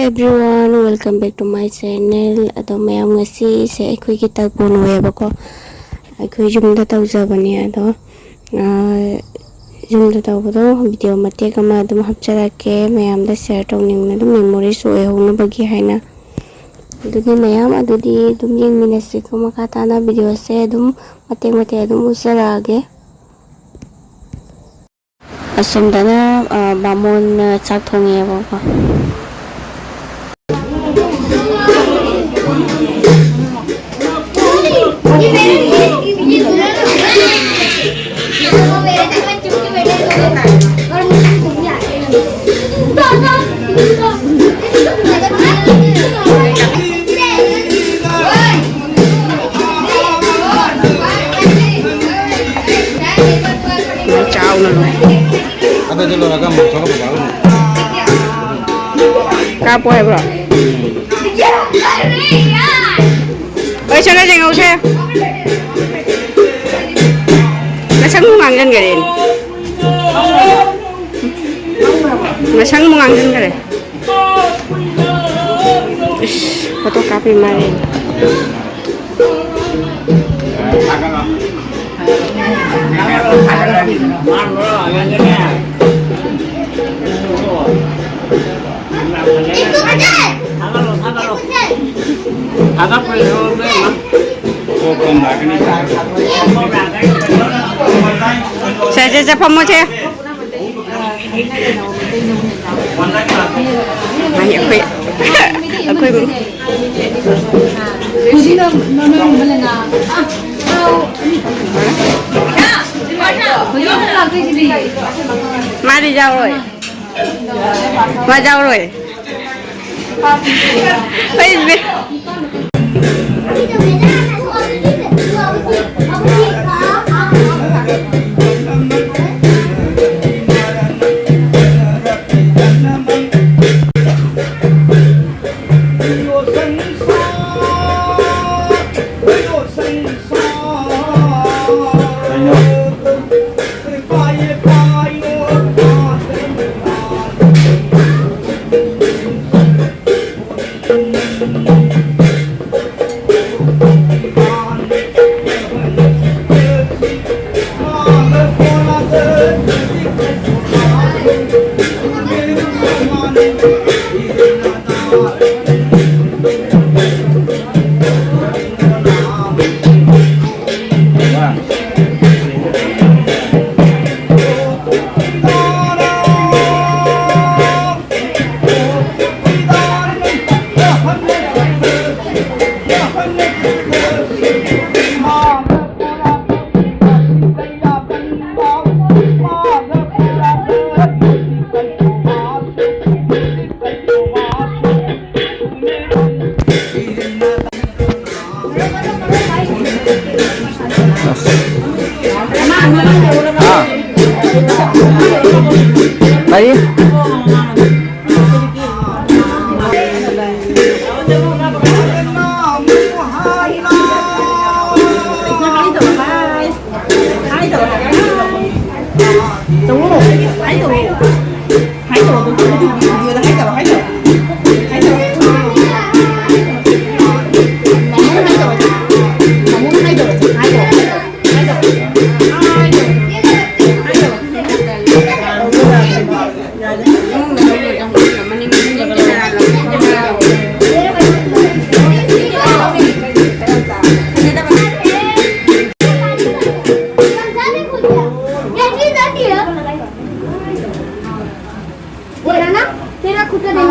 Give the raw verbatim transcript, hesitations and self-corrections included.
Everyone, welcome back to my channel. ꯑꯗꯣ ꯃꯌꯥꯝ, ꯉꯁꯤꯁꯦ ꯑꯩꯈꯣꯏꯒꯤ ꯇꯔꯄꯣꯟ ꯑꯣꯏꯌꯦꯕꯀꯣ, ꯑꯩꯈꯣꯏ ꯌꯨꯝꯗ ꯇꯧꯖꯕꯅꯦ꯫ ꯑꯗꯣ ꯑꯥ, ꯌꯨꯝꯗ ꯇꯧꯕꯗꯣ ꯚꯤꯗꯤꯑꯣ ꯃꯇꯦꯛ ꯑꯃ ꯑꯗꯨꯝ ꯍꯥꯞꯆꯔꯛꯀꯦ, ꯃꯌꯥꯝꯗ ꯁꯤꯌꯔ ꯇꯧꯅꯤꯡꯕꯅ, ꯑꯗꯨꯝ ꯃꯦꯃꯣꯔꯤꯁꯨ ꯑꯣꯏꯍꯧꯅꯕꯒꯤ ꯍꯥꯏꯅ꯫ ꯑꯗꯨꯗꯤ ꯃꯌꯥꯝ, ꯑꯗꯨꯗꯤ ꯑꯗꯨꯝ ꯌꯦꯡꯃꯤꯟꯅꯁꯤꯀꯣ, ꯃꯈꯥ ꯇꯥꯅ ꯚꯤꯗꯤꯑꯣꯁꯦ ꯑꯗꯨꯝ ꯃꯇꯦꯛ ꯃꯇꯦꯛ ꯑꯗꯨꯝ ꯎꯠꯆꯔꯛꯑꯒꯦ꯫ ꯑꯁꯣꯝꯗꯅ ꯑꯥ, ꯕꯥꯃꯣꯟꯅ ꯆꯥꯛ ꯊꯣꯡꯉꯦꯕꯀꯣ꯫ ꯆꯥꯎꯅ ꯂꯣꯏ꯫ ꯑꯗꯨꯗꯤ ꯂꯣꯏꯔꯒ ꯑꯃꯨꯛ ꯊꯣꯛꯂꯛꯄ ꯕꯥꯔꯣꯅꯤ꯫ ꯀꯥꯞꯄꯣ ꯍꯥꯏꯕ꯭ꯔꯣ? ꯍꯣꯏ, ꯆꯠꯂꯁꯦ, ꯉꯧꯁꯦ꯫ ꯃꯁꯛ ꯑꯃꯨꯛ ꯉꯥꯡꯁꯤꯟꯈꯔꯦꯅꯦ꯫ ꯃꯁꯛ ꯑꯃꯨꯛ ꯉꯥꯡꯁꯤꯟꯈꯔꯦ꯫ ꯏꯁ, ꯐꯣꯇꯣ ꯀꯥꯞꯄꯤ ꯃꯥꯜꯂꯦ꯫ ꯁꯦ, ꯁꯦ, ꯁꯦ, ꯐꯝꯃꯣ, ꯁꯦ꯫ ꯃꯥꯒꯤ ꯑꯩꯈꯣꯏ, ꯑꯩꯈꯣꯏ ꯃꯥꯗꯤ ꯌꯥꯎꯔꯣꯏ꯫ ꯃꯥ ꯌꯥꯎꯔꯣꯏ꯫ ꯑꯩ ꯃꯤ-, ꯀꯔꯤ? तेरा खुद का नहीं।